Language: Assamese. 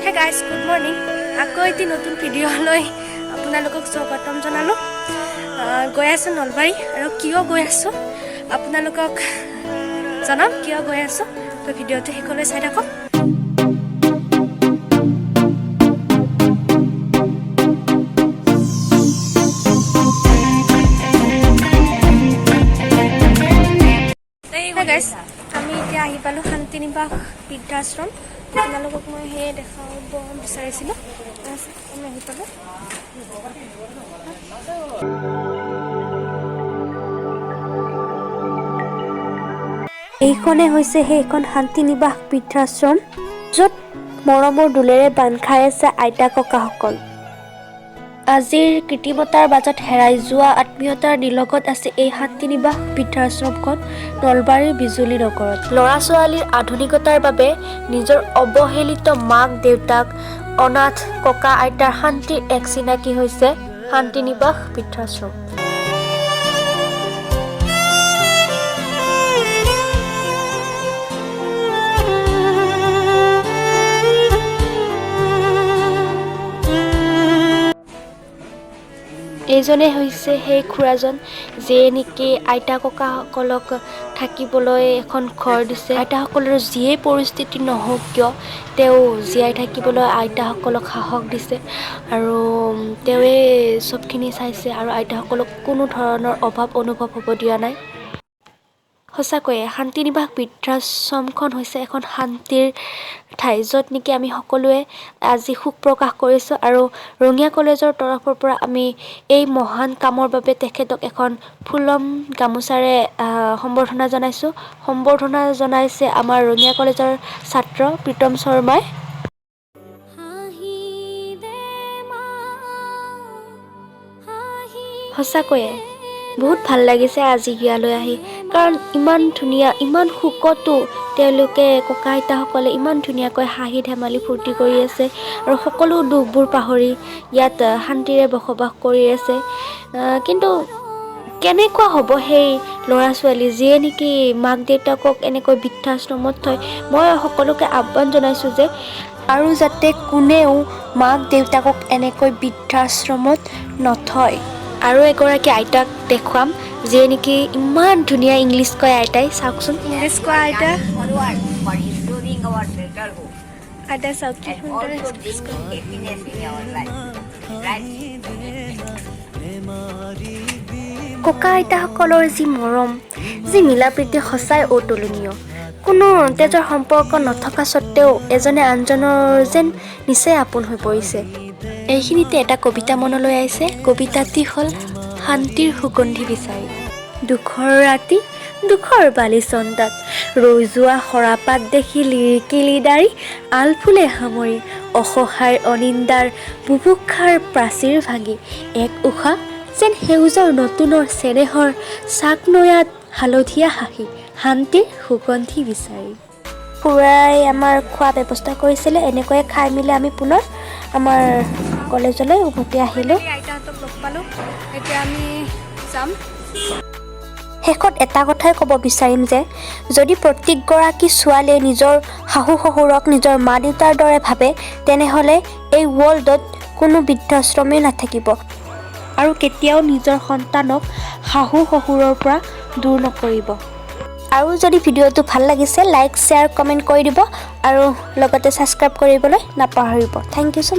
Hey guys, good morning. আকৌ এটি নতুন ভিডিঅ'লৈ আপোনালোকক স্বাগতম জনালোঁ। গৈ আছোঁ নলবাৰী আৰু কিয় গৈ আছোঁ আপোনালোকক জনাম কিয় গৈ আছোঁ। তো ভিডিঅ'টো শেষলৈ চাই থাকক। গাইজ, আমি এতিয়া আহি পালোঁ শান্তি নিবাস বৃদ্ধাশ্ৰম। আপোনালোকক মই সেয়ে দেখাব বিচাৰিছিলোঁ। তাৰপিছত আমি আহি পালোঁ। এইখনে হৈছে সেইখন শান্তি নিবাস বৃদ্ধাশ্ৰম, য'ত মৰমৰ দোলেৰে বান্ধ খাই আছে আইতা ককাসকল। আজিৰ কৃত্ৰিমতাৰ মাজত হেৰাই যোৱা আত্মীয়তাৰ নিলগত আছে এই শান্তি নিবাস বৃদ্ধাশ্ৰমখন নলবাৰীৰ বিজুলী নগৰত। ল'ৰা ছোৱালীৰ আধুনিকতাৰ বাবে নিজৰ অৱহেলিত মাক দেউতাক, অনাথ ককা আইতাৰ শান্তিৰ এক চিনাকি হৈছে শান্তি নিবাস বৃদ্ধাশ্ৰম। এইজনে হৈছে সেই খুৰাজন, যিয়ে নেকি আইতা ককাসকলক থাকিবলৈ এখন ঘৰ দিছে। আইতাসকলৰ যিয়েই পৰিস্থিতি নহওক কিয়, তেওঁ জীয়াই থাকিবলৈ আইতাসকলক সাহস দিছে আৰু তেওঁৱে চবখিনি চাইছে আৰু আইতাসকলক কোনো ধৰণৰ অভাৱ অনুভৱ হ'ব দিয়া নাই। সঁচাকৈয়ে শান্তি নিবাস বৃদ্ধাশ্ৰমখন হৈছে এখন শান্তিৰ ঠাই, য'ত নেকি আমি সকলোৱে আজি সুখ প্ৰকাশ কৰিছোঁ। আৰু ৰঙিয়া কলেজৰ তৰফৰ পৰা আমি এই মহান কামৰ বাবে তেখেতক এখন ফুলম গামোচাৰে সম্বৰ্ধনা জনাইছোঁ। সম্বৰ্ধনা জনাইছে আমাৰ ৰঙিয়া কলেজৰ ছাত্ৰ প্ৰীতম শৰ্মাই। সঁচাকৈয়ে বহুত ভাল লাগিছে আজি ইয়ালৈ আহি, কাৰণ ইমান ধুনীয়া, ইমান সুখতো তেওঁলোকে ককা আইতাসকলে ইমান ধুনীয়াকৈ হাঁহি ধেমালি ফূৰ্তি কৰি আছে আৰু সকলো দুখবোৰ পাহৰি ইয়াত শান্তিৰে বসবাস কৰি আছে। কিন্তু কেনেকুৱা হ'ব সেই ল'ৰা ছোৱালী, যিয়ে নেকি মাক দেউতাকক এনেকৈ বৃদ্ধাশ্ৰমত থয়? মই সকলোকে আহ্বান জনাইছোঁ যে আৰু যাতে কোনেও মাক দেউতাকক এনেকৈ বৃদ্ধাশ্ৰমত নথয়। আৰু এগৰাকী আইতাক দেখুৱাম, যিয়ে নেকি ইমান ধুনীয়া ইংলিছ কয়। আইতাই, চাওকচোন। ইংলিছ কোৱা আইতা। Forward for improving our brotherhood আইতা, চাওক কি and সুন্দৰ also English কয়। Bringing happiness in our life. Right? ককা আইতাসকলৰ যি মৰম, যি মিলা প্ৰীতি, সঁচাই অতুলনীয়। কোনো তেজৰ সম্পৰ্ক নথকা স্বত্তেও এজনে আনজনৰ যেন নিচেই আপোন হৈ পৰিছে। এইখিনিতে এটা কবিতা মনলৈ আহিছে। কবিতাটি হ'ল শান্তিৰ সুগন্ধি বিচাৰি। দুখৰ ৰাতি, দুখৰ বালিচন্দাত ৰৈ যোৱা সৰাপাত দেখি লিৰিকি দাৰি আলফুলে সামৰি অসহায় অনিন্দাৰ বুভুক্ষাৰ প্ৰাচীৰ ভাঙি এক উশাহ যেন সেউজৰ নতুনৰ চেনেহৰ চাকনৈয়াত হালধীয়া হাঁহি শান্তিৰ সুগন্ধি বিচাৰি। খুৰাই আমাৰ খোৱা ব্যৱস্থা কৰিছিলে। এনেকৈয়ে খাই মেলি আমি পুনৰ আমাৰ কলেজলৈ উভতি আহিলোঁ। আইতাহঁতক লগ পালোঁ, এতিয়া আমি যাম। শেষত এটা কথাই ক'ব বিচাৰিম যে যদি প্ৰত্যেকগৰাকী ছোৱালীয়ে নিজৰ শাহু শহুৰক নিজৰ মা দেউতাৰ দৰে ভাবে, তেনেহ'লে এই ৱৰ্ল্ডত কোনো বৃদ্ধাশ্ৰমেই নাথাকিব আৰু কেতিয়াও নিজৰ সন্তানক শাহু শহুৰৰ পৰা দূৰ নকৰিব। আৰু যদি ভিডিঅ'টো ভাল লাগিছে, লাইক, শ্বেয়াৰ, কমেণ্ট কৰি দিব আৰু লগতে ছাবস্ক্ৰাইব কৰিবলৈ নাপাহৰিব। Thank you so.